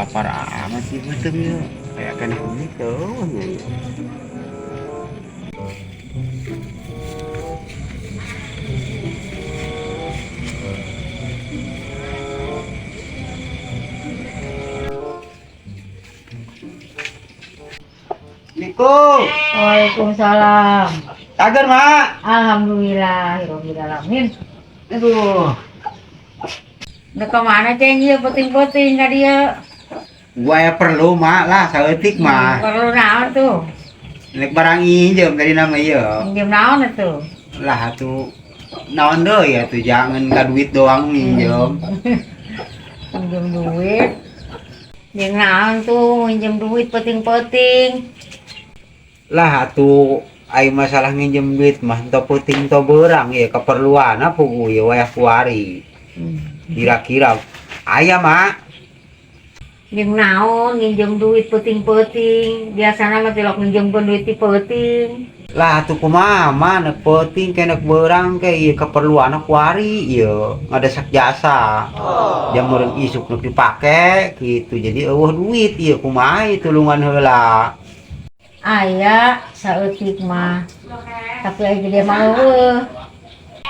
Lapar amat sih beuteung ieu. Aya keneh gitu nya ieu. Assalamualaikum. Waalaikumsalam. Kagar, Mak. Alhamdulillah, alamin. Aduh. Udah kemana, Ceng? Iya, peuting-peuting ka dia. Gua ya perlu, Mak, lah saeutik mah. Perlu naon tuh? Nek barang injem tadi nama ieu. Minjem naon itu? Lah atuh naon deui atuh jangan ka duit doang minjem. Minjem duit. Jeung naon tuh minjem duit peuting-peuting. Lah atuh ai masalah nginjem duit mah teu peuting teu beurang ieu keperluan puguh ieu wayah kuari. Kira-kira aya, Mak. Jeung naon nginjem duit peuting-peuting. Biasana mah tilok nginjemkeun duit ti peuting. Lah atuh kumaha mah nek peuting ke nek beurang ke ieu keperluan kuari ieu ngadesak jasa. Jam meureun isuk nu dipake gitu. Jadi eueuh duit ieu kumaha ieu tulungan heula. Aya saeutik mah. Tapi aya gede mah eueuh.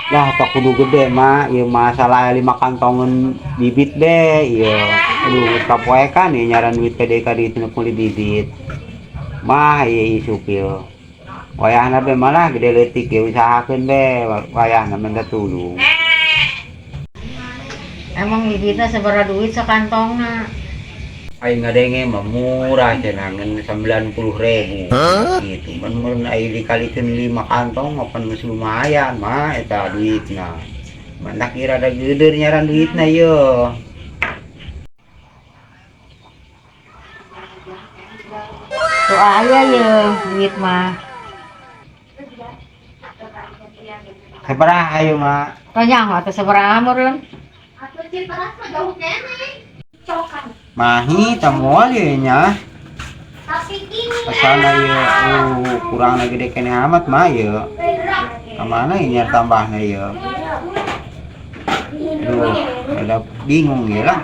Lah tak kudu gede mah ieu masalah 5 kantongan bibit be ieu. Aduh geus kapoekan ieu nyaran duit ka deui ka ditu nu meuli bibit. Mah ieu isuk ieu. Wayahna be malah gede leutik ieu usahakeun be wayahna minta tulung. Emang bibitna sabaraha duit sakantongna? Aing ngadenge mah murah cenah ngan 90.000 gitu. Mun meureun ai dikalikeun 5 kantong mah pan geus lumayan mah eta duitna. Mandak ieu rada geudeur nyaran duitna ieu. Tuh aya ye duit mah. Sabaraha ayo mah? Tanya atuh sabaraha meureun? Mahi tamual ye nya. Asana ye kurang lagi gede keneh amat mah ye. Kamana ieu nyar tambahna ye? Aduh, rada bingung ye lah.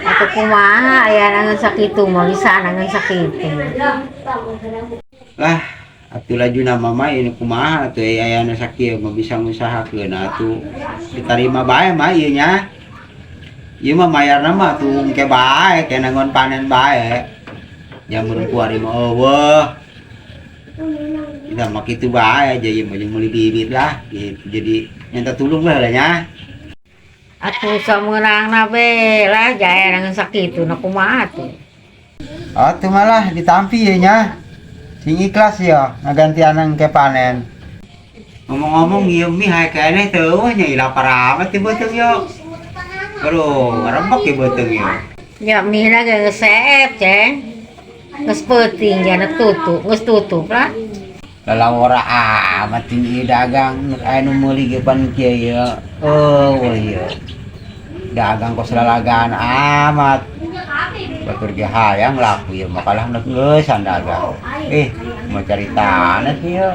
Atuh kumaha aya nangan sakitu mah bisa nangan sakitu. Lah, atuh lajuna mama ini kumaha atuh aya nu sakieu mah bisa ngusahakeun atuh ditarima bae mah ieu nya. Ieu mah mayarna mah atuh engke bae ke nanggon panen bae. Jamur kuari mah eueuh. Kita mah kitu bae aja ieu mah jeung meuli bibit lah gitu. Jadi minta tulung lah nya. Atuh sameunangna be lah jae nangan sakitu na kumaha atuh. Atuh malah ditampi ye nya. Sing ikhlas ya ngagantian engke panen. Ngomong-ngomong ieu mie hae keneh teu eueuh nya lapar amat ieu beuteung ieu. Aduh, ngarembek ieu beuteung ieu. Ya mie na ge geus seep, Ceng. Geus peuting jana tutup, geus tutup lah. Lalawara amat ieu dagang nek aya nu meuli ge pan kieu ieu. Eueuh ieu. Dagang kos lalagaan amat. Batur ge hayang laku ieu mah kalah nek geusan dagang. Mau cari tanah sih ieu.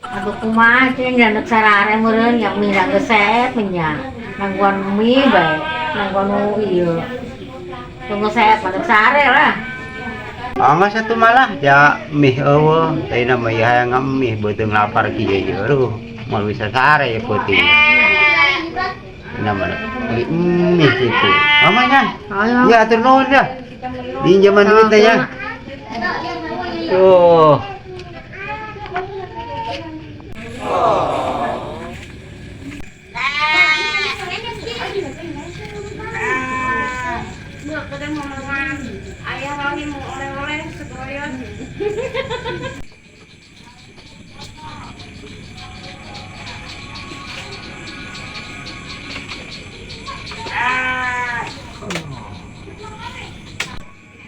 Aduh kumaha Ceng nek sarare meureun nya mie na geus seep nya. Nangguan mie bae, nangguan nu ieu. Tunggu seep nek sare lah. Angga satu malah ja mie eueuh, tadi nama ieu hayang mie beuteung lapar kieu ieu. Aduh, moal bisa sare ieu peuting. Nama beli mie situ. Mamanya. Ayo. Ya atur nuhun dah. Pinjaman duit teh ya. Tuh.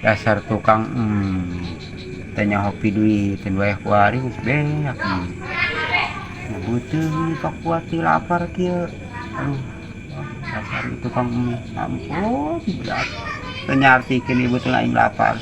Dasar tukang tanya hopi duit dan wayah kuari geus beak. Butuh pak kuati lapar kieu. Aduh, dasar tukang ampun berat. Tanya artikeun ibu teh aing lapar.